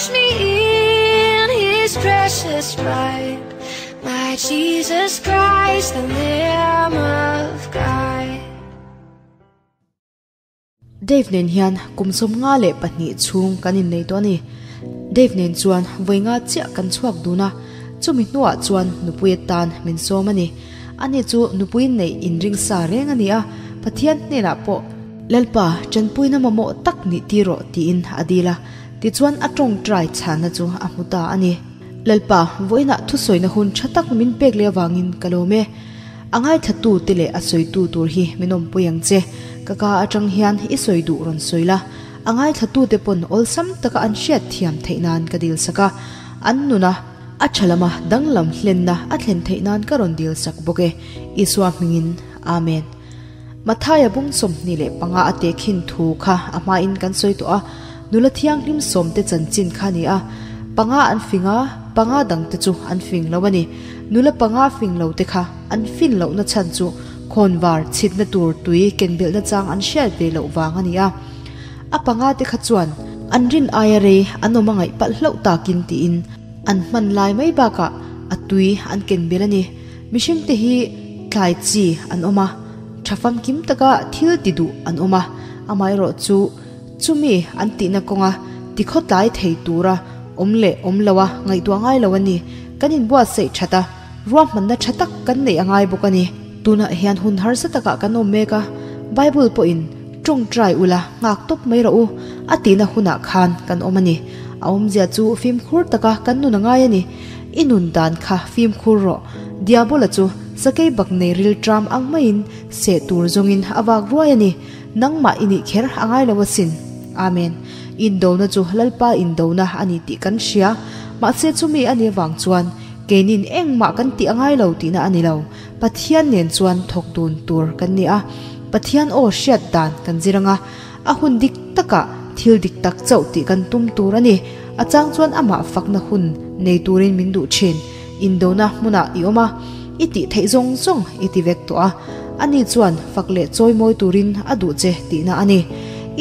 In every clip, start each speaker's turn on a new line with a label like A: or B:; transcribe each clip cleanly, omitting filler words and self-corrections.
A: Wash me in His precious blood, my Jesus Christ, the Lamb of God.
B: Dave nen hian kum 52 chhung kan innei tawh a ni. Dave nen chuan vawi nga chiah kan chhuak dun a, chumi hnuah chuan nupui atan min sawm a ni. Ani chu nupui neih inring sa reng a ni a, Pathian hnenah pawh Lalpa tanpuina mamawh tak nih tir rawh tiin a dil a, tichuan a tawngtai chhanna chu a hmu ta a ni. Lalpa, vawiinah thusawina hun tha tak min pek leh avangin ka lawm e. A ngaithla te leh a sawitu tur hi min awmpui ang che. Ka ka atang hian i sawi duh rawn sawi la. A ngaithla te pawn awlsam taka an hriat thiam theih nan ka dil sak a. An nuna a tha lama danglam hlenna a thlen theih nan ka rawn dil sak bawk e. Isua hmingin. Amen. Mathaia bung 25 a tehkhin thu kha a hmain kan sawi tawh a. Nula thianghlim sawmte chanchin kha a ni a. Panga an fing a, panga dangte chu an fing lo a ni. Nula panga fing lo te kha an fin lohna chhan chu khawnvar chhitna tur tui ken belhna chang an hriat ve loh vang a ni a. A panga te kha chuan an rin aia rei an awm a ngaih palh hlauh takin tiin an hman lai mai bakah a tui an ken belh a ni. Mihring te hi tlai chi an awm a, tha famkim taka thil ti duh an awm a, amaherawh chu chumi an tihna kawnga tikhaw tlai thei tura awm leh awm lo a ngaihtuah ngai lo a ni. Kan inbuatsaih that a, ruahmanna tha tak kan neih a ngai bawk a ni. Tunah hian hun harsa takah kan awm mek a, Bible pawhin tawngtai ula nghak tawp mai rawh u a tihna hunah khan kan awm a ni. A awmzia chu fimkhur taka kan nun a ngai a ni. I nun dan kha fimkhur rawh. Diabola chu sakei bak nei ril tram ang maiin seh tur zawngin a vak ruai a ni. Nangmah i nih kher a ngai lo asin. Amen. Indona chu Lalpa indona a ni tih kan hria. Mahse chumi a nih avang chuan keinin engmah kan tih a ngai lo tihna a ni lo. Pathian nen chuan thawk dun tur kan ni a. Pathian aw hriat dan kan zir anga a hun dik takah thil dik tak chauh tih kan tum tur a ni. A chang chuan amah fakna hun nei turin min duh thin. Indona hmunah i awm a, i tih theih zawng zawng i ti vek tawh a. Ani chuan fak leh chawi mawi turin a duh che tihna a ni.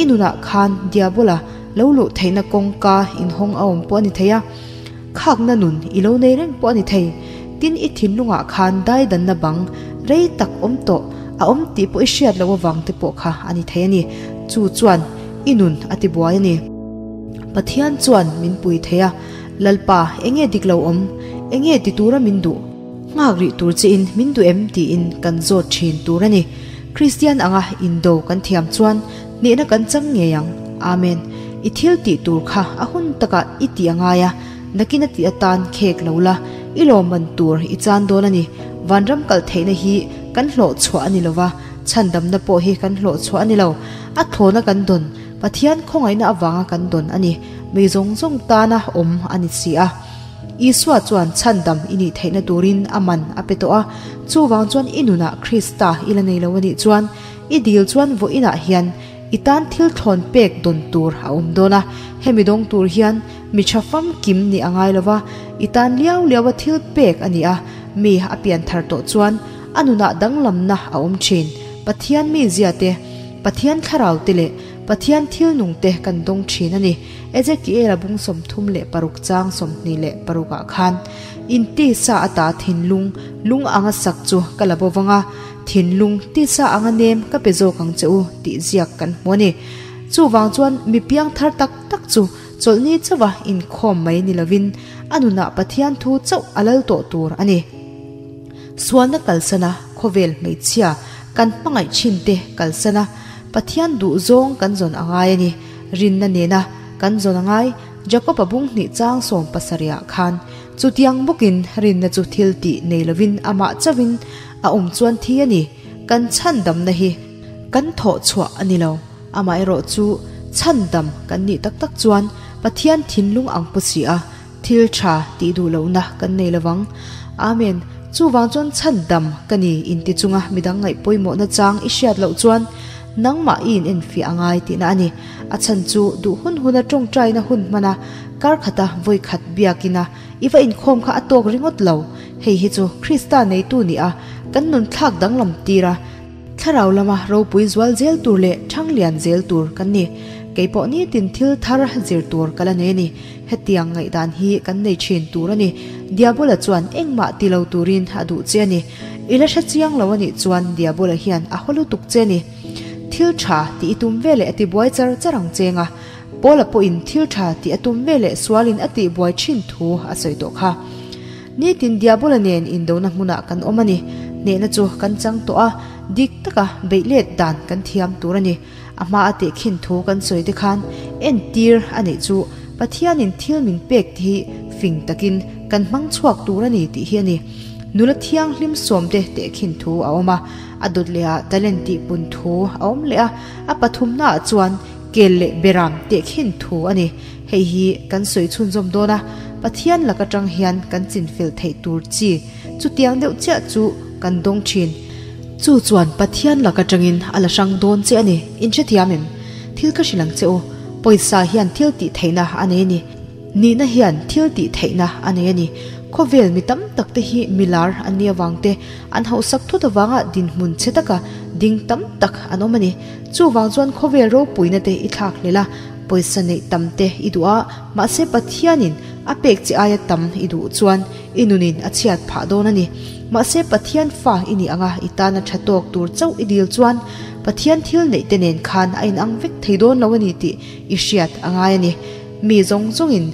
B: I nunah khan Diabola lo luh theihna kawngka inhawng a awm pawh a ni thei a, khakna nun i lo nei reng pawh a ni thei. Tin, i thinlungah khan daidanna bang rei tak awm tawh a awm tih pawh i hriat loh avang te pawh kha a ni thei a ni. Chu chuan i nun a ti buai a ni. Pathian chuan min pui thei a, Lalpa, enge dik lo awm? Enge ti tura min duh? Nghak rih tur chiin min duh em tiin kan zawt thin tur a ni. Kristian anga indo kan thiam chuan hnehna kan chang ngei ang. Amen. I thil tih tur kha a hun takah i tih a ngai a, nakin a tih atan khek lo la, i lawmman tur i chan dawn a ni. Vanram kal theihna hi kan hlawh chhuah a ni lova, chhandamna pawh hi kan hlawh chhuah a ni lo. A thlawna kan dawn Pathian khawngaihna avanga kan dawn a ni. Mi zawng zawng tana awm a ni si a. Isua chuan chhandam i nih theihna turin a man a pe tawh a, chuvang chuan i nunah Krista i la nei lo a nih chuan i dil chuan vawiinah hian i tan thil thlawn pek dawn tur a awm dawn a. Hemi dawng tur hian mi tha famkim nih a ngai lo va, i tan liau liaua thil pek a ni a, mi a pian thar tawh chuan a nunah danglamna a awm thin. Pathian mizia te, Pathian thlarau te leh Pathian thil nung te kan dawng thin a ni. Ezekiel-a bung 36 chang 26 ah khan, In tisa ata thinlung lung anga sak chu ka la bo vang a, thinlung tisa anga nem ka pe zawk ang che u tih ziak kan hmu a ni. Chuvang chuan mi piang thar tak tak chu chawlhni chauha inkhawm mai ni lovin a nunah Pathian thu chauh a lal tawh tur a ni. Sualna kalsana khawvel hmeichhia kan hmangaih thin te kalsana Pathian duh zawng kan zawn a ngai a ni. Rinna nena kan zawn a ngai, Jakob-a bung hnih chang 70 ah khan. Chutiang bawkin rinna chu thil tih nei lovin amah chauhin a awm chuan thi a ni. Kan chhandamna hi kan thawh chhuah a ni lo. Amaherawh chu chhandam kan nih tak tak chuan Pathian thinlung ang pu si a, thil tha tih duh lohna kan nei lovang. Amen. Chuvang chuan chhandam ka ni inti chunga midang ngaih pawimawhna chang i hriat loh chuan nangmah i in enfiah a ngai tihna a ni. A chhan chu duh hun huna tawngtaina hun hmana kar khata vawi khat biakina i va inkhawm kha a tawk ringawt lo. Hei hi chu Krista neitu ni a, kan nun thlak danglam tir a, thlarau lama ropui zual zel tur leh thanglian zel tur kan ni. Kei pawh nitin thil thar zir tur ka la nei a ni. Hetiang ngaihdan hi kan nei thin tur a ni. Diabola chuan engmah ti lo turin a duh che a ni. I la hre chiang lo a nih chuan Diabola hian a haw lutuk che a ni. Thil tha tih i tum veleh a ti buai char char ang cheng a. Paula pawhin thil tha tih a tum veleh sualin a tih buai thin thu a sawi tawh kha. Nitin Diabola nen indona hmunah kan awm a ni. Hnehna chu kan chang tawh a, dik taka beih let dan kan thiam tur a ni. A hma a tehkhin thu kan sawi te khan entir a neih chu Pathianin thil min pek te hi fing takin kan hmang chhuak tur a ni tih hi a ni. Nula thianghlim sawmte tehkhin thu a awm a, a dawt lehah talent tih pun thu a awm leh a, a pathumnaah chuan kel leh beram tehkhin thu a ni. Hei hi kan sawi chhunzawm dawn a, Pathian lak atang hian kan chinfel theih tur chi chutiang deuh chiah chu kan dawng thin. Chu chuan Pathian lak atangin a la hrang dawn che a ni. In hrethiam em? Thil ka hrilh ang che u, pawisa hian thil tih theihna a nei a ni. Nihna hian thil tih theihna a nei a ni. Khawvel mi tam tak te hi milar an nih avang te, an hausak thut avanga dinhmun che taka ding tam tak an awm a ni. Chuvang chuan khawvel ropuina te i thlak hlel a, pawisa neih tam te i duh a, mahse Pathianin a pek che aia tam i duh chuan i nunin a chhiat phah dawn a ni. Mahse Pathian fa i nih anga i tana tha tawk tur chauh i dil chuan Pathian thil neih te nen khan a inang vek thei dawn lo a ni tih i hriat a ngai a ni. Mi zawng zawngin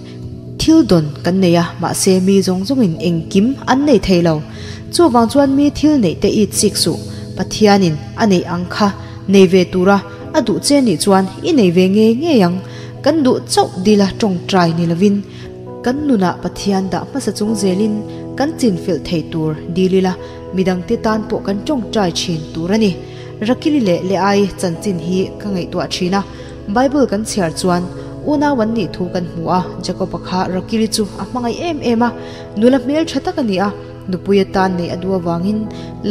B: thil dawn kan nei a, mahse mi zawng zawngin engkim an nei thei lo. Chuvang chuan mi thil neih te i chik suh. Pathianin a neih ang kha nei ve tura a duh che nih chuan i nei ve ngei ngei ang. Kan duh chauh dila tawngtai ni lovin kan nunah Pathian dah hmasa chung zelin kan chinfilh thei tur dil ila midangte tan pawh kan tawngtai thin tur a ni. Rakili leh Leai chanchin hi ka ngaihtuah thin a. Bible kan chhiar chuan unau an nih thu kan hmu a, Jacob-a kha Rakili chu a hmangaih em em a, nula hmel tha tak a ni a, nupui atan neih a duh avangin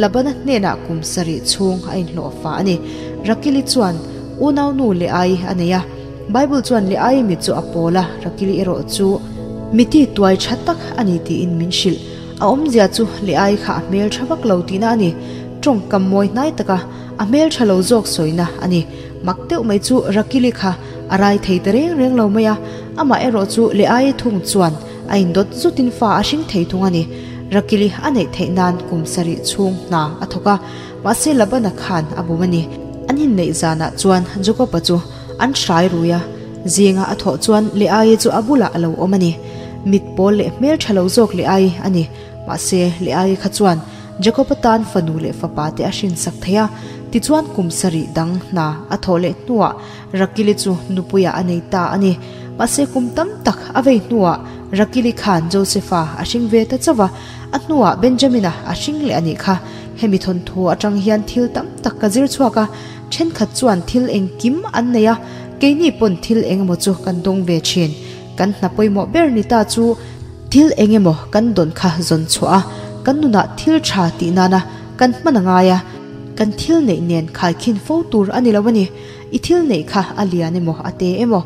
B: Labana hnenah kum sarih chhung a inhlawh fa a ni. Rakili chuan unau nu Leai a nei a, Bible chuan Leai mit chu a pawl a, Rakili erawh chu miti tuai tha tak a ni tiin min hrilh. A awmzia chu Leai kha a hmel tha vak lo tihna a ni. Tawngkam mawi hnai taka a hmel tha lo zawk sawina a ni. Mak deuh mai chu Rakili kha a rai thei ta reng reng lo mai a, amah erawh chu Leaia thung chuan a indawt zutin fa a hring thei thung a ni. Rakili a neih theih nan kum sarih chhung hna a thawk a, mahse Labana khan a bum a ni. An inneih zanah chuan Jakoba chu an hrai rui a, zinga a thawh chuan Leaia chu a bulah a lo awm a ni. Mit pawl leh hmel tha lo zawk Leai a ni, mahse Leaia kha chuan Jakob atan fanu leh fapa te a hrinsak thei a, tichuan kum sarih dang hna a thawh leh hnuah Rakili chu nupuiah a nei ta a ni. Mahse kum tam tak a vei hnuah Rakili khan Josefa a hring ve ta chauh a, a hnuah Benjamina a hring leh a nih kha. Hemi thawnthu atang hian thil tam tak ka zir chhuak a, thenkhat chuan thil engkim an nei a, keini pawn thil engemaw chu kan dawng ve thin. Kan hna pawimawh ber ni ta chu Thil eng emaw kan dawn kha zawn chhuah a, kan nunah thil tha tih nana kan hman a ngai a, kan thil neih nen khaikhin fo tur a ni lo a ni. I thil neih kha a lian emaw a te emaw,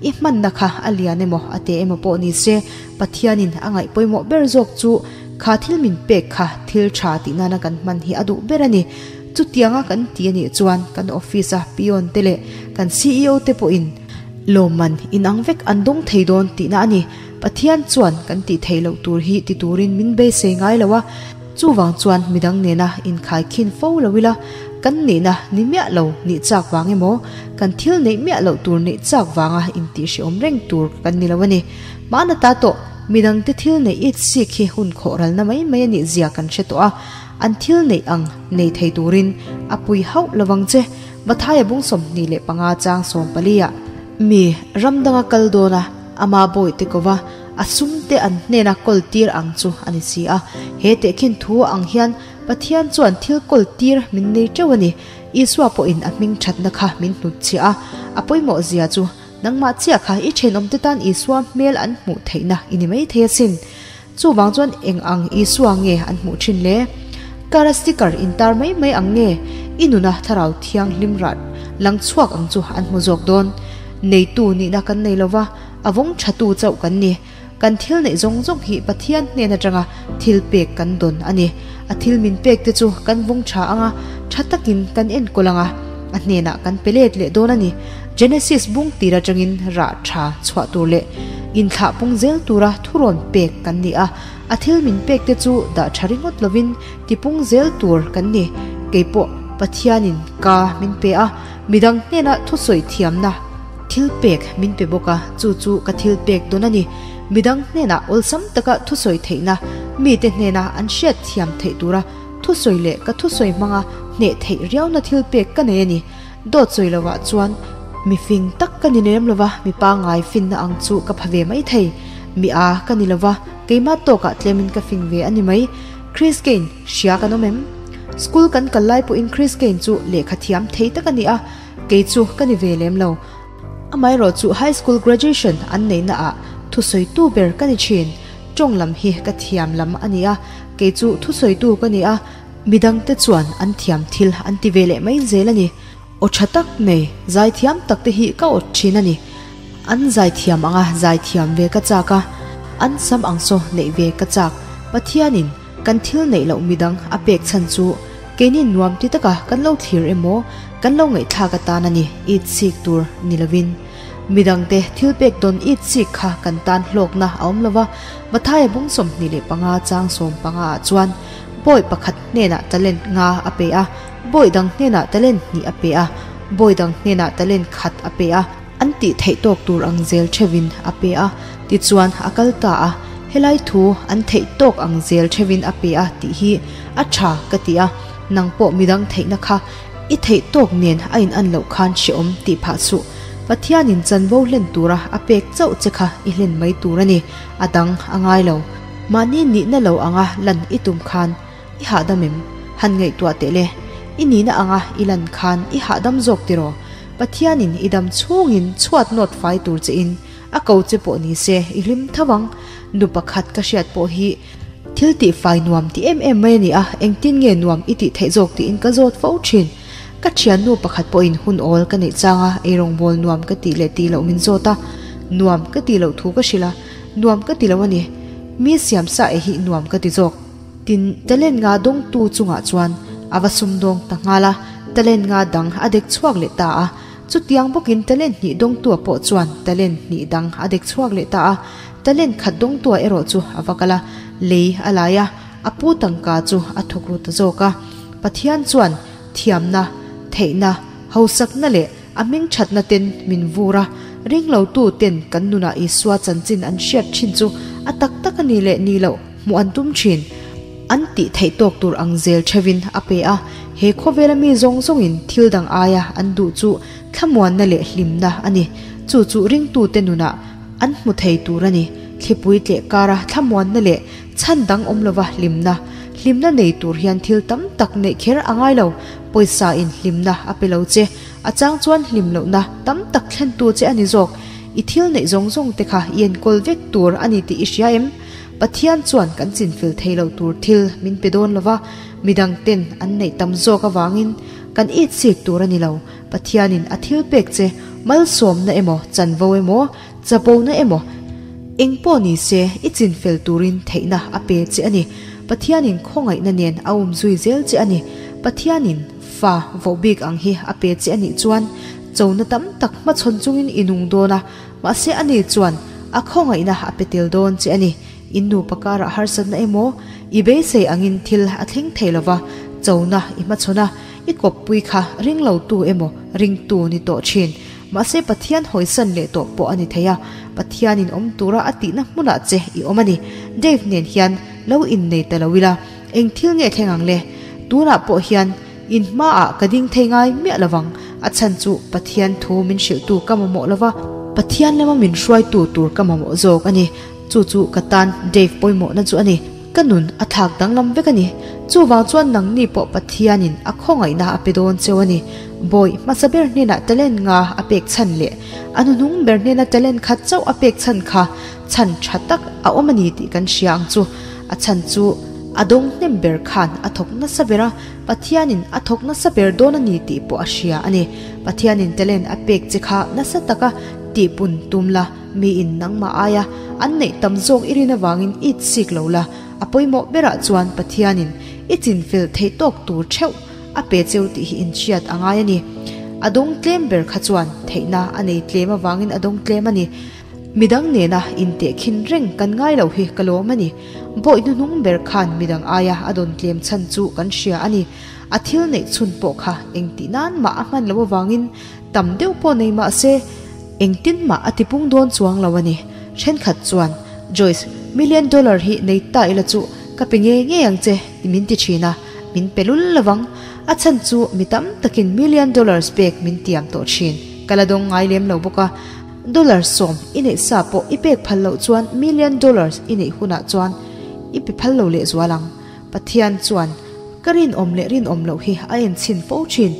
B: i hmanna kha a lian emaw a te emaw pawh ni se, Pathianin a ngaih pawimawh ber zawk chu kha thil min pek kha thil tha tih nana kan hman hi a duh ber a ni. Chutianga kan ti a nih chuan kan office-a peon te leh kan CEO te pawhin lawmman inang vek an dawng thei dawn tihna a ni. Pathian chuan kan tih theih loh tur hi ti turin min beisei ngai lo a, chuvang chuan midang nena inkhai khin fo lo ila, kan nihna ni miah lo nih chak vang emaw, kan thil neih miah loh tur neih chak vanga intihhrehawm reng tur kan ni lo a ni. Mahna ta tawh, midangte thil neih it sik hi hun khawh ralna mai mai a nih zia kan hre tawh a, an thil neih ang nei thei turin a pui hauh lovang che. Mathaia bung 25 chang 14 ah mi ram danga kal dawn a, Ama bawihte ko va, a sumte an hnena kawl tir ang chu a ni si a. He tehkhin thu ang hian Pathian chuan thil kawl tir min nei teuh a ni. Isua pawhin a hming thatna kha min hnutchhiah a, a pawimawh zia chu nangmah chiah kha i thenawmte tan Isua hmel an hmuh theihna i ni mai thei asin. Chuvang chuan eng ang Isua nge an hmuh thin le? Car a sticker intar mai mai ang nge i nuna thlarau thianghlim rat lang chhuak ang chu an hmu zawk dawn? Neitu nihna kan nei lova, a vawng thatu chauh kan ni. Kan thil neih zawng zawng hi Pathian hnen atanga thil pek kan dawn a ni. A thil min pek te chu kan vawng tha anga, tha takin kan enkawl anga, a hnenah kan pe let leh dawn a ni. Genesis bung tir atangin rah tha chhuah tur leh inthlah pung zel tura thurawn pek kan ni a, a thil min pek te chu dah tha ringawt lovin tipung zel tur kan ni. Keipawh Pathianin ka min pe a, midang hnena thusawi thiamna thil pek min pe bawk a, chu chu ka thil pek dawn a ni. Midang hnenah awlsam taka thusawi theihna, mite hnena an hriat thiam theih tura thusawi leh ka thusawi hmanga hneh theih riauna thil pek ka nei a ni. Dawt sawi lovah chuan mi fing tak ka ni lem lova, mi pangngai finna ang chu ka pha ve mai thei. Mi a ka ni lova, keimah tawkah tlemin ka fing ve a ni mai. Chris Kane, hria kan awm em? School kan kal lai pawhin Chris Kane chu lehkha thiam thei tak a ni a, kei chu ka ni ve lem lo. Amaherawh chu high school graduation an neihna ah thusawitu ber ka ni thin. Tawng lam hi ka thiam lam a ni a, kei chu thusawitu ka ni a, midangte chuan an thiam thil an ti ve leh mai zel a ni. Aw tha tak nei, zaithiam tak te hi ka awt thin a ni. An zaithiam anga zaithiam ve ka chak a, an sam ang saw neih ve ka chak. Pathianin kan thil neih loh midang a pek chhan chu keini nuam ti taka kan lo thlir emaw, kan lo ngaihthlak atan a ni it chik tur ni lovin. Midangte thil pek dawn it chik kha kan tan hlawkna a awm lova, Mathaia bung 25 chang 15 ah chuan bawi pakhat hnenah talent nga a pe a, bawi dang hnenah talent hnih a pe a, bawi dang hnenah talent khat a pe a, an tih theih tawk tur ang zel theuhin a pe a, tichuan a kal ta a, helai thu an theih tawk ang zel theuhin a pe a tih hi a tha ka ti a, nang pawh midang theihna kha i theih tawk nen a in an loh khan hrehawm tih phah suh. Pathianin chanvo hlen tura a pek chauh che kha i hlen mai tur a ni, a dang a ngai lo. Mahni nihna lo anga lan i tum khan i hahdam em? Han ngaihtuah teh le. I nihna anga i lan khan i hahdam zawk tiraw? Pathianin i dam chhungin chhuat nawt fai tur che in a ko che pawh ni se i hlim tho ang. Nu pakhat ka hriat pawh hi thil tih fai nuam ti em em mai a ni a, engtin nge nuam i tih theih zawk tiin ka zawt fo thin. Ka thiannu pakhat pawhin hun awl ka neih chang a, eirawngbawl nuam ka tih leh tih loh min zawt a, nuam ka tih loh thu ka hrilh a, nuam ka ti lo a ni. Mi siam sa ei hi nuam ka ti zawk. Tin, talent nga dawngtu chungah chuan a va sumdawng ta nghal a, talent nga dang a dek chhuak leh ta a. Chutiang bawkin talent hnih dawngtua pawh chuan talent hnih dang a dek chhuak leh ta a. Talent khat dawngtua erawh chu a va kal a, lei a lai a, a pu tangka chu a thawk ru ta zawk a. Pathian chuan thiamna, theihna, hausakna leh a hming thatna ten min vur a, ringlotu ten kan nunah Isua chanchin an hriat thin chu a tak tak a ni leh ni loh hmuh an tum thin. An tih theih tawk tur ang zel theuhin a pe a, he khawvela mi zawng zawngin thil dang aia an duh chu thlamuanna leh hlimna a ni. Chu chu ringtute nunah an hmu thei tur a ni. Thlipui tleh kara thlamuanna leh chhan dang awm lova hlimna. Hlimna nei tur hian thil tam tak neih kher a ngai lo. Pawisa in hlimna a pe lo che. A chang chuan hlim lohna tam tak thlentu che a ni zawk. I thil neih zawng zawng te kha i enkawl vek tur a ni tih i hria em? Pathian chuan kan chinfel thei lo tur thil min pe dawn lova, midang ten an neih tam zawk avangin kan itsik tur a ni lo. Pathianin a thil pek che malsawmna emaw, chanvo emaw, chapona emaw, eng pawh ni se i chinfel turin theihna a pe che a ni. Pathianin khawngaihna nen a umzui zel che a ni. Pathianin fa voh bik ang hi a pe che a nih chuan chona tam tak hmachhawn chungin i nung dawn a, mahse ani chuan a khawngaihna a pe tel dawn che a ni. In nupa karah harsatna emaw i beisei angin thil a thleng thei lova, chona i hmachhawn a, i kawppui kha ring lo tu emaw ringtu ni tawh thin. Mahse Pathian hawisan leh tawh pawh a ni thei a, Pathianin awm tura a tihna hmunah che i awm a ni. Dave nen hian lo innei ta lo ila, eng thil nge thleng ang le? Tunah pawh hian in hmaah ka ding thei ngai miah lovang, a chhan chu Pathian thu min hrilhtu ka mamawh lova, Pathian lama min hruaitu tur ka mamawh zawk a ni. Chu chu ka tan Dave pawimawhna chu a ni. Ka nun a thlak danglam vek a ni. Chuvang chuan nangni pawh Pathianin a khawngaihna a pe dawn cheu a ni. Bawi hmasa ber hnenah talent nga a pek chhan leh a hnuhnung ber hnena talent khat chauh a pek chhan kha chhan tha tak a awm a ni tih kan hria ang chu. A chhan chu a dawng hnem ber khan a thawk nasa ber a, Pathianin a thawk nasa ber dawn a ni tih pawh a hria a ni. Pathianin talent a pek che kha nasa taka tihpun tum la. Miin nangmah aia an neih tam zawk i rin avangin it sik lo la, a pawimawh berah chuan Pathianin i chinfel theih tawk tur theuh a pe cheu tih hi inhriat a ngai a ni. A dawng tlem ber kha chuan theihna a nei tlem avangin a dawng tlem a ni. Midang nena intehkhin reng kan ngai lo hi ka lawm a ni. Bawih hnuhnung ber khan midang aia a dawn tlem chhan chu kan hria a ni. A thil neih chhun pawh kha engtih nan mah a hman loh avangin tam deuh pawh nei mah se engtin mah a tipung dawn chuang lo a ni. Thenkhat chuan, Joyce, million dollar hi nei ta ila chu ka pe ngei ngei ang che ti min ti thin a, min pe lul lovang. A chhan chu mi tam takin million dollars pek min tiam tawh thin. Ka la dawng ngai lem lo bawk a. Dollar sawm i neih sa pawh i pek phal loh chuan million dollars i neih hunah chuan i pe phal lo leh zual ang. Pathian chuan ka rinawm leh rinawm loh hi a en chhin fo thin.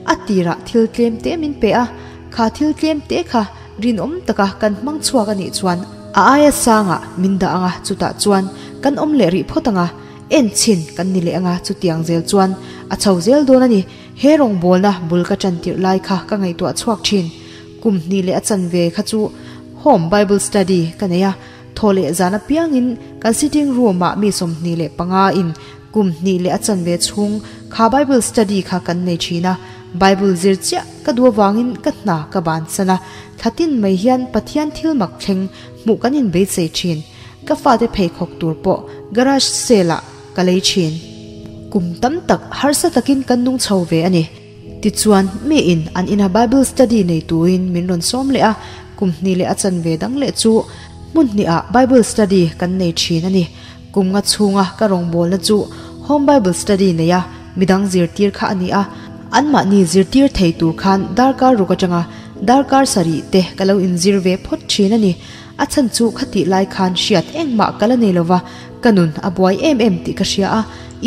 B: A tirah thil tlem te min pe a, kha thil tlem te kha rinawm taka kan hmang chhuak a nih chuan a aia sangah min dah ang a, chutah chuan kan awm leh rih phawt ang a, en chhin kan ni leh ang a, chutiang zel chuan a chho zel dawn a ni. He rawngbawlna bul ka tan tirh lai kha ka ngaihtuah chhuak thin. Kum hnih leh a chanve kha chu Home Bible Study ka nei a, thaw leh zan apiangin kan sitting room ah mi 25 in kum hnih leh a chanve chhung kha Bible Study kha kan nei thin a, Bible zir chiah ka duh avangin ka hna ka bansan a, thla tin mai hian Pathian thil mak thleng hmuh kan inbeisei thin. Ka fate pheikhawk tur pawh garage sale ah ka lei thin. Kum tam tak harsa takin kan nung chho ve a ni. Tichuan, miin an ina Bible study nei turin min rawn sawm leh a, kum hnih leh a chanve dang leh chu hmun hnihah Bible study kan nei thin a ni. Kum nga chhunga ka rawngbawlna chu Home Bible Study neia midang zirtir kha a ni a, anmahni zirtir thei tur khan darkar ruk atanga darkar sarih te ka lo inzir ve phawt thin a ni. A chhan chu khatih lai khan hriat engmah ka la nei lova, ka nun a buai em em tih ka hria a,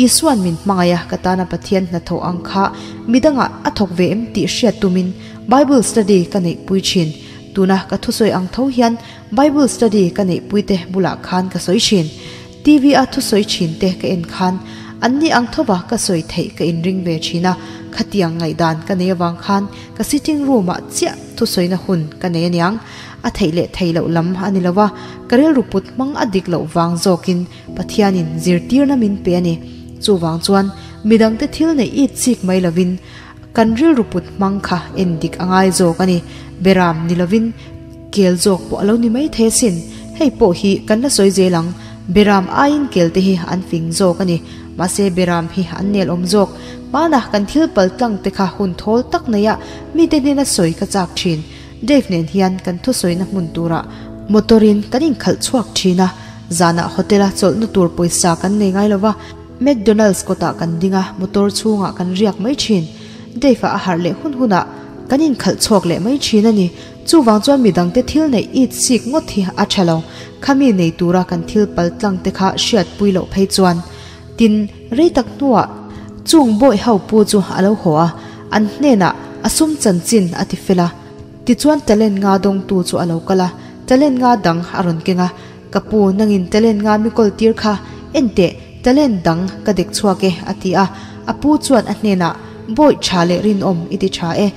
B: Isua'n min hmangaih a, ka tana Pathian hnathawh ang kha midangah a thawk ve em tih hriat tumin Bible study ka neihpui thin. Tuna ka thusawi ang tho hian Bible study ka neihpuite bulah khan ka sawi thin. TV a thusawi thin te ka en khan anni ang thova ka sawi theih ka inring ve thin a, khatiang ngaihdan ka nei avang khan ka sitting room ah chiah thusawina hun ka nei aniang. A theih leh theih loh lam a ni lo a, ka rilru put hmang a dik loh vang zawkin Pathianin zirtirna min pe a ni. Chuvang chuan midangte thil neih it chik mai lovin kan rilru put hmang kha en dik a ngai zawk a ni. Beram ni lovin kel zawk pawh a lo ni mai thei asin. Hei pawh hi kan la sawi zel ang. Beram aiin kel te hi an fing zawk a ni. Mahse beram hi an nel awm zawk. Hmanah kan thil pal tlang te kha hun thawl tak neia mite hnena sawi ka chak thin. Dave nen hian kan thusawina hmun turah motor in kan inkhalh chhuak thin a, zanah hotel a chawlhna tur pawisa kan nei ngai lova, McDonald's kawtah kan ding a, motor chhungah kan riak mai thin. Dave a a harh leh hun hunah kan inkhalh chhuak leh mai thin a ni. Chuvang chuan midangte thil neih it sik ngawt hi a tha lo, khami nei tura kan thil pal tlang te kha hriatpui loh phei chuan. Tin, rei tak hnuah chung bawi ho pu chu a lo haw a, an hnenah a sum chanchin a ti fel a. Tichuan talent nga dawngtu chu a lo kal a, talent nga dang a rawn keng a, Ka pu, nangin talent nga mi kawl tir kha, en teh, talent dang ka dek chhuak e, a ti a. A pu chuan a hnenah, Bawi tha leh rinawm i ti tha e.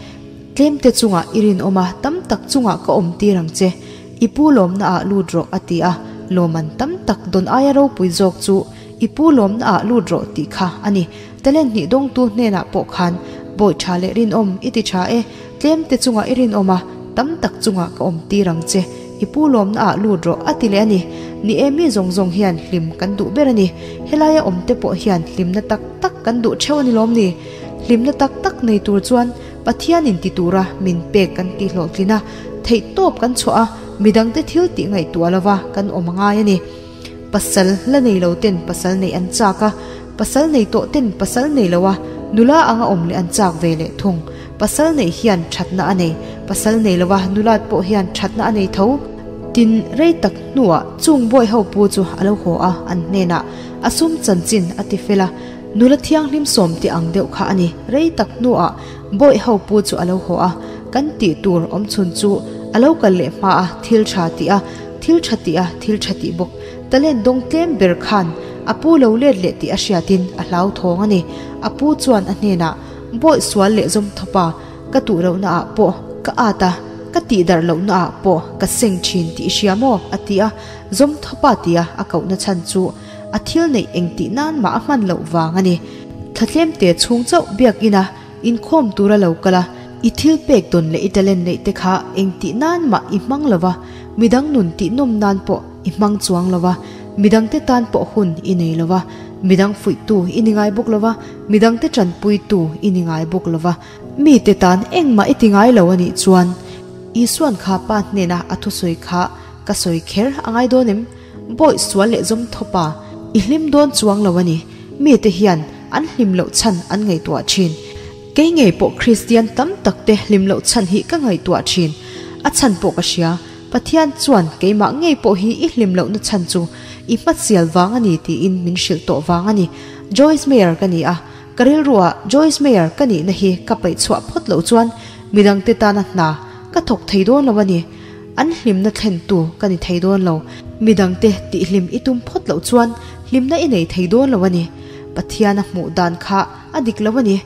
B: Tlemte chungah i rinawm a, tam tak chungah ka awm tir ang che. I pu lawmna ah lut rawh, a ti a. Lawman tam tak dawn aia ropui zawk chu I pu lawmna ah lut rawh tih kha a ni. Talent hnih dawngtu hnenah pawh khan bawi tha leh rinawm i ti tha e, tlem te chungah i rinawm a, tam tak chungah ka awm tir ang che, i pu lawmna ah lut rawh a ti leh a ni. Ni e mi zawng zawng hian hlim kan duh ber a ni. Helaia awm te pawh hian hlimna tak tak kan duh theuh a ni lawm ni? Hlimna tak tak nei tur chuan Pathianin ti tura min pek kan tih hlawhtlin a, theihtawp kan chhuah a, midangte thil tih ngaihtuah lova kan awm a ngai a ni. Pasal la nei lo ten pasal neih an chak a, pasal nei tawh ten pasal nei lo a, nula anga awm leh an chak ve leh thung. Pasal neih hian thatna a nei, pasal nei lo a nulat pawh hian thatna a nei tho. Tin, rei tak hnuah chung bawi ho pu chu a lo haw a, an hnenah a sum chanchin a ti fel a, nula thianghlim sawm tih ang deuh kha a ni. Rei tak hnuah bawi ho pu chu a lo haw a, kan tih tur awmchhun chu a lo kal leh hma a, thil tha tih a, Thil tha tih a thil tha tih bawk. Talent dawng tlem ber khan a pu lo let leh tih a hriatin a hlauthawng a ni. A pu chuan a hnenah, Bawih sual leh zawm thawpa ka tuh lohna ah pawh ka at a, ka tih darh lohna ah pawh ka seng thin tih i hria maw? a ti a. Zawm thawpa tia a kohna chhan chu a thil neih engtih nan mah a hman loh vang a ni. Thla tlemte chhung chauh biakina inkhawm tura lo kal a. I thil pek dawn leh i talent neih te kha engtih nan mah i hmang lo va, midang nun tih nawm nan pawh i hmang chuang lo va, midangte tan pawh hun i nei lo va, midang fuihtu i ni ngai bawk lo va, midangte tanpuitu i ni ngai bawk lo va, mite tan engmah i ti ngai lo a nih chuan Isuan kha pa hnena a thusawi kha ka sawi kher a ngai dawn em? Bawih sual leh zawm thawpa i hlim dawn chuang lo a ni. Mite hian an hlim loh chhan an ngaihtuah thin. Kei ngei pawh Kristian tam tak te hlim loh chhan hi ka ngaihtuah thin. A chhan pawh ka hria, Pathian chuan keimah ngei pawh hi i hlim lohna chhan chu i hmasial vang a ni tiin min hrilh tawh vang a ni. Joyce Meyer ka ni a, ka rilruah Joyce Meyer ka nihna hi ka paih chhuah phawt loh chuan midangte tana hna ka thawk thei dawn lo a ni. An hlimna thlentu ka ni thei dawn lo. Midangte tihhlim i tum phawt loh chuan hlimna i nei thei dawn lo a ni. Pathian a hmuh dan kha a dik lo a ni.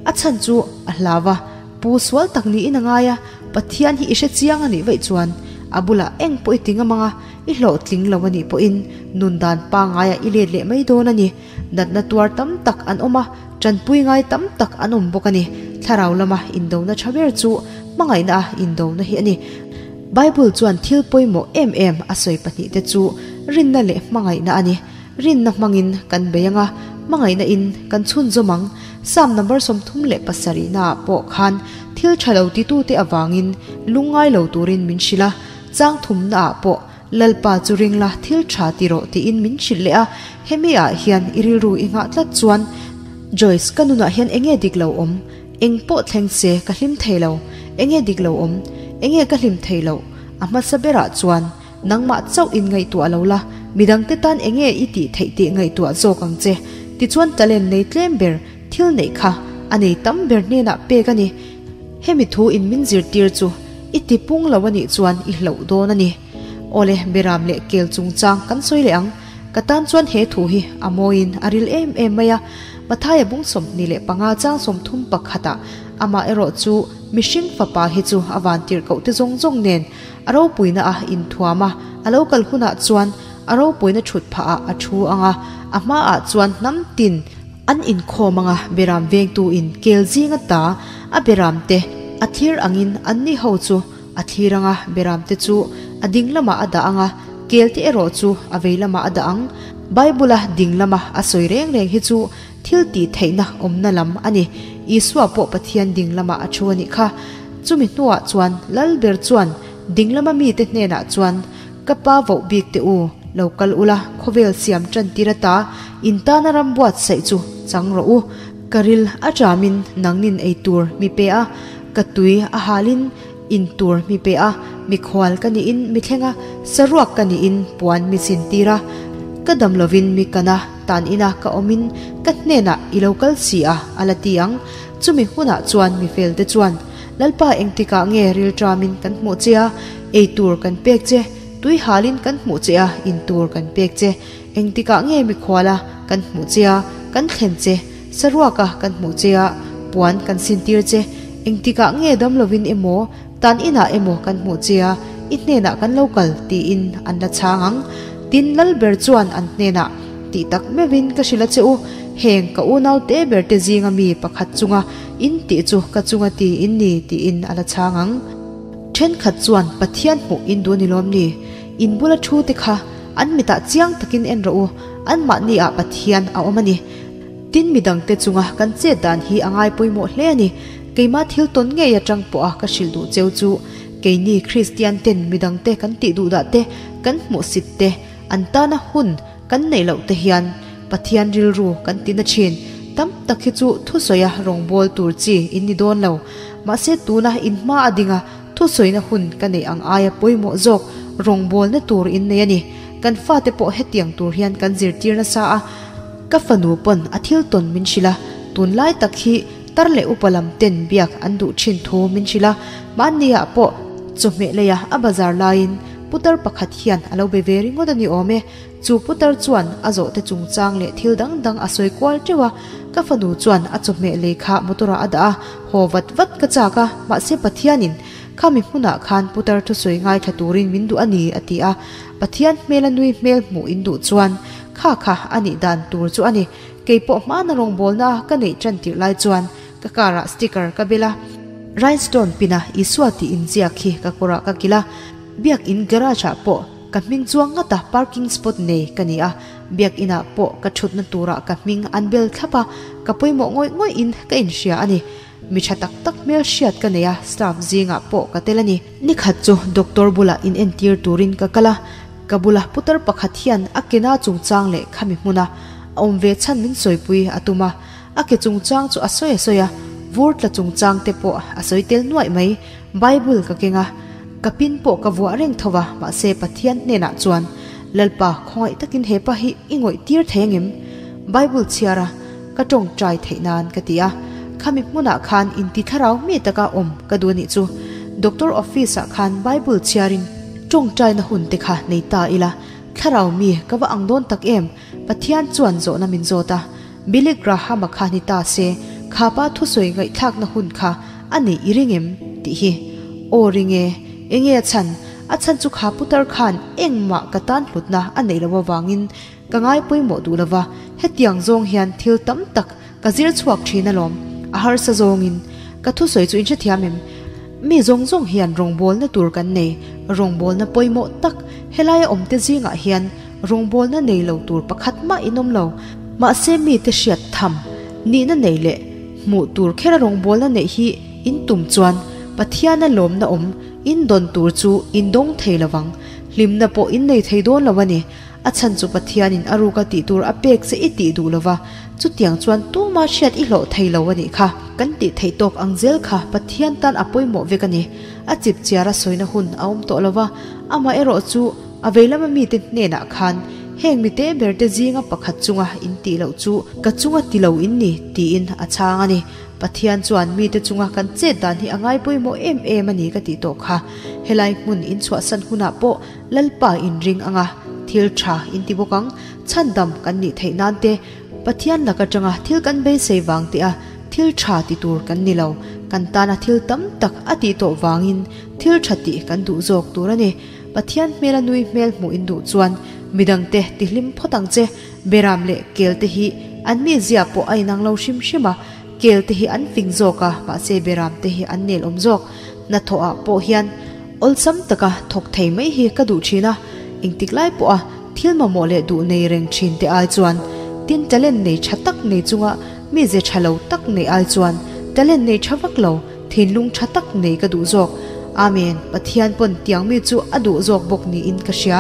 B: A chhan chu a hlau a, pu sual tak niin a ngai a, Pathian hi i hre chiang a nih vaih chuan a bulah eng pawh i ti ngam ang a, i hlawhtling lo a nih pawhin nun dan pangaiah i let leh mai dawn a ni. Natna tuar tam tak an awm a, tanpui ngai tam tak an awm bawk a ni. Thlarau lama indona tha ber chu hmangaihna a indona hi a ni. Bible chuan thil pawimawh em em a sawi pahnihte chu rinna leh hmangaihna a ni. Rinna hmangin kan bei ang a, hmangaihna in kan chhunzawm ang. Psalm number 37 naah pawh khan thil tha lo titute avangin lungngai lo turin min hrilh a, chang thumnaah pawh Lalpa chu ring la thil tha ti rawh tiin min hrilh leh a, hemi ah hian i rilru i nghah tlat chuan Joyce ka nunah hian enge dik lo awm? Eng pawh thleng se ka hlim thei lo, enge dik lo awm? Enge ka hlim thei loh? A hmasa berah chuan nangmah chauh in ngaihtuah lo la, midangte tan enge i tih theih tih ngaihtuah zawk ang che. Tichuan talent nei tlem ber thil neih kha a nei tam ber hnenah pek a ni. Hemi thu in min zirtir chu i ti pung lo a nih chuan i hlauh dawn a ni. Awle, Beram leh Kel chungchang kan sawi leh ang. Ka tan chuan he thu hi a mawiin a ril em em mai a. Mathaia bung 25 chang 30 pakhatah amah erawh chu mihring fapa hi chu a van tirhkoh te zawng zawng nen a ropuina a inthuam a, a lo kal hunah chuan a ropuina thut phahah a thu ang a, a hmaah chuan hnam tin An inkhawm anga beram vengtu in kel zing ata a beram te a thlir angin anni ho chu a thlir anga beram te chu a ding lamah a dah anga kel te erawh chu a vei lamah a dah ang. Bible a ding lama a sawi reng reng hi chu thil tih theihna awmna lam a ni. Isua pawh Pathian ding lamah a thu a nih kha. Chumi hnuah chuan Lal ber chuan ding lama mite hnenah chuan Ka pa voh bik teh u, lo kal ula, khawvel siam tan tir ata in tana ram buatsaih chu chang rawh u. Ka ril a ṭamin nangnin ei tur mi pe a, ka tui a halin in tur mi pe a, mikhual ka niin mi thleng a, saruak ka niin puan mi chin tir a, ka dam lovin mi kan a, tan ina ka awmin ka hnenah i lo kal si a, a la ti ang. Chumi hunah chuan mi felte chuan, Lalpa engtikah nge ril ṭamin kan hmuh che a, ei tur kan pek che, tui halin kan hmuh che a, in tur kan pek che, engtikah nge mikhuala kan hmuh che a, kan thlen che, saruaka kan hmuh che a, puan kan sintir che, engtikah nge dam lovin emaw, tan inah emaw kan hmuh che a, i hnenah kan lo kal tiin an la chhang ang. Tin, Lalber chuan an hnenah, Tih tak meuhin ka hrilh a che u, heng ka unau te ber te zinga mi pakhat chunga In tih chu ka chunga ti in ni tiin a la chhang ang. Thenkhat chuan Pathian hmuh in duh a ni lawm ni? In bula thu te kha an mitah chiang takin en rawh u, anmahni ah Pathian a awm a ni. Tin midangte chunga kan chet dan hi a ngai pawimawh hle a ni. Keimah thil tawn ngei atang pawh a ka hrilh duh cheu chu keini Kristian ten midangte kan tih duh dah te, kan hmuhsit te, an tana hun Kan neih loh te hian Pathian rilru kan ti na thin. Tam tak hi chu thusawia rawngbâwl tur chi in ni dawn lo. Mahse tuna in hma a dinga thusawina hun ka neih ang aia pawimawh zawk rawngbâwlna tur in nei a ni. Kan fate pawh hetiang tur hian kan zirtir nasa a, ka fanu pawn a thil tawn min hrilh a, tunlai tak hi tar leh upa lam ten biak an duh thin thu min hrilh a, mahniah pawh chawhmeh leia a bazar laiin putar pakhat hian a lo be ve ringawt a ni awm e. Chu putar chuan a zawhte chungchang leh thil dang dang a sawi kual teuh a, ka fanu chuan a chawhmeh lei kha motor ah a dah a, haw vat vat ka chak a, mahse Pathianin khami hmunah khan putar thusawi ngaithla turin min duh a ni a ti a, Pathian hmela nui hmel hmuh in duh chuan kha kha a nih dan tur chu a ni, keipawh hmana rawngbawlna ka neih tan tirh lai chuan ka car ah sticker ka bel a. Rhinestone pin a Isua tih inziak hi ka kawrah ka kilh a, Biak in garage ah pawh ka hming chuang ngata parking spot nei ka ni a, Biak inah pawh ka thutna turah ka hming an bel thlap a, ka pawimawh ngawih ngawih in ka inhria a ni. Mi tha tak tak hmel hriat ka nei a, staff zingah pawh ka tel a ni. Nikhat chu doctor bulah in entir turin ka kal a, ka bula putar pakhat hian a ke na chungchang leh khami hmuna a awm ve chhan min sawipui a tum a, a ke chungchang chu a sawi a sawi a, vur tla chungchang te pawh a sawi tel nuaih mai. Bible ka keng a, ka pin pawh ka vuah reng tho va, mahse Pathian hnenah chuan, Lalpa, khawngaih takin hepa hi i ngawih tir thei angem? Bible chhiar a, ka tawngtai theih nan ka ti a, khami hmunah khan inti thlarau mi taka awm ka duh a nih chu. Doctor office ah khan Bible chhiarin tawngtaina hun te kha nei ta ila, thlarau mi ka va ang dawn tak em? Pathian chuan zawhna min zawt a, Billy Graham-a kha ni ta se, khapa thusawi ngaihthlakna hun kha a neih i ring em? tih hi. Aw ring e, enge a chhan? A chhan chu kha putar khan engmah ka tan hlutna a neih loh avangin ka ngai pawimawh duh lova, hetiang zawng hian thil tam tak ka zir chhuak thin alawm, a harsa zawngin. Ka thusawi chu in hrethiam em? Mi zawng zawng hian rawngbawlna tur kan nei, rawngbawlna pawimawh tak helaia awmte zingah hian Rawngbawlna nei lo tur pakhat mah in awm lo. Mahse mite hriat tham, nihna nei leh hmuh tur khera rawngbawlna neih hi in tum chuan Pathiana lawmna awm in dawn tur chu in dawng thei lo vang. Hlimna pawh in nei thei dawn lo a ni. A chhan chu Pathianin a ruka tih tur a pek che i tih duh lo va, chutiang chuan tuma hriat i hlawh thei lo a nih kha. Kan tih theih tawk ang zel kha Pathian tan a pawimawh vek a ni. A chipchiara sawina hun a awm tawh lo va, amaherawh chu A veilama mite hnenah khan, Heng mite berte zinga pakhat chunga in tih loh chu ka chunga ti lo in ni, tiin a chhang a ni. Pathian chuan mite chunga kan chet dan hi a ngai pawimawh em em a ni ka tih tawh kha. Helai hmun in chhuahsan hunah pawh Lalpa in ring anga thil tha in ti bawk ang. Chhandam kan nih theih nan te, Pathian lak atanga thil kan beisei vang te a thil tha ti tur kan ni lo. Kan tana thil tam tak a tih tawh vangin thil tha tih kan duh zawk tur a ni. Pathian hmela nui hmel hmuh in duh chuan midangte tihlim phawt ang che. Beram leh kel te hi an mi zia pawh a inang lo hrim hrim a, kel te hi an fing zawk a, mahse beram te hi an nel awm zawk. Hnathawh ah pawh hian awlsam taka thawk thei mai hi ka duh thin a, engtik lai pawha thil mamawh leh duh nei reng thin te ai chuan tin talent nei tha tak nei chunga mi ze tha lo tak nei ai chuan talent nei tha vak lo Thinlung tha tak nei ka duh zawk. Amen, Pathian pawn tiang mi chu a duh zawk bawk niin ka hria.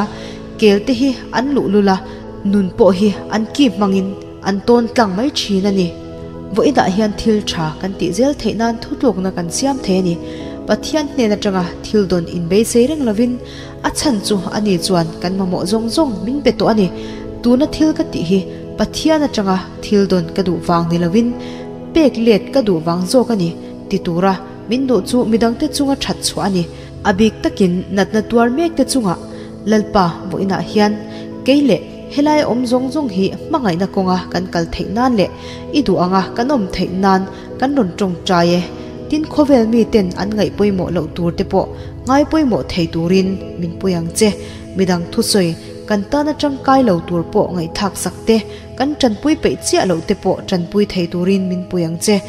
B: Kel te hi an luh lul a, nun pawh hi an ki hmangin an tawn tlang mai thin a ni. Vawiinah hian thil tha kan tih zel theih nan thutlukna kan siam thei a ni. Pathian hnen atanga thil dawn inbeisei reng lovin a chhan chu ani chuan kan mamawh zawng zawng min pe tawh a ni. Tuna thil ka tih hi Pathian atanga thil dawn ka duh vang ni lovin Pek let ka duh vang zawk a ni, ti tura min duh chu midangte chunga that chhuah a ni. A bik takin natna tuar mekte chungah Lalpa vawiinah hian kei leh helai awm zawng zawng hi hmangaihna kawnga kan kal theih nan leh i duh anga kan awm theih nan kan rawn tawngtai e. Tin khawvel miten an ngaih pawimawh loh tur te pawh ngai pawimawh thei turin min pui ang che. Midang thusawi kan tana tangkai lo tur pawh ngaihthlak sak te, Kan tanpui peih chiah loh te pawh tanpui thei turin min pui ang che.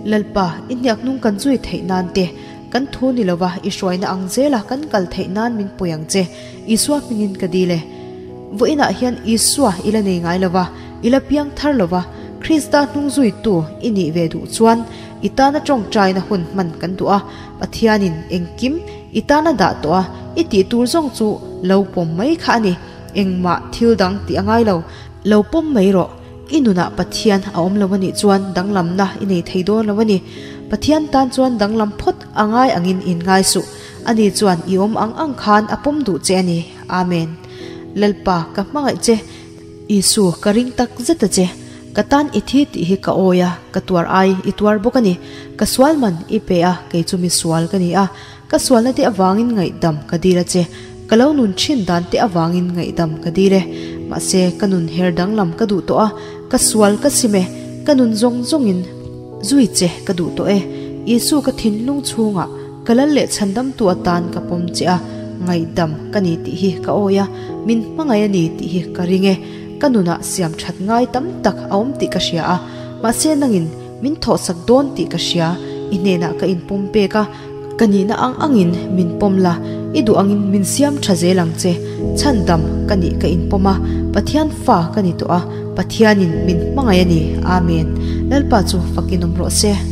B: Lalpa, i hniak hnung kan zui theih nan te, kan thu ni lova i hruaina ang zela kan kal theih nan min pui ang che. Isua hmingin ka dil e. Vawiinah hian Isua i la nei ngai lova, i la piang thar lova, Krista hnung zuitu i nih ve duh chuan i tana tawngtaina hun hman kan duh a, Pathianin engkim i tana dah tawh a, i tih tur zawng chu lo pawm mai kha a ni. Engmah thil dang tih a ngai lo. Lo pawm mai rawh, i nunah Pathian a awm lo a nih chuan danglamna i nei thei dawn lo a ni. Pathian tan chuan danglam phawt a ngai angin in ngai suh. Ani chuan i awm ang ang khan a pawm duh che a ni. Amen. Lalpa, ka hmangaih che. Isu, ka ring tak zet a che. Ka tan i thi tih hi ka awi a, ka tuar ai i tuar bawk a ni. Ka sual man i pe a, kei chu mi sual ka ni a. Ka sualna te avangin ngaihdam ka dil a che. Ka lo nun thin dan te avangin ngaihdam ka dil e. Mahse, ka nun her danglam ka duh tawh a, ka sual ka sim e, ka nun zawng zawngin zui che ka duh tawh e. Isu ka thinlung chhungah ka lal leh chhandamtu atan ka pawm che a, ngaihdam ka ni tih hi ka awi a, min hmangaih a ni tih hi ka ring e. Ka nunah siam that ngai tam tak a awm tih ka hria a, mahse nangin min thawhsak dawn tih ka hria. I hnenah ka inpawm pek a, ka nihna ang angin min pawm la, i duh angin min siam tha zel ang che. Chhandam ka nih ka inpawm a, Pathian fa ka ni tawh a, Pathianin min hmangaih a ni. Amen. Lalpa chu fakin awm rawh se.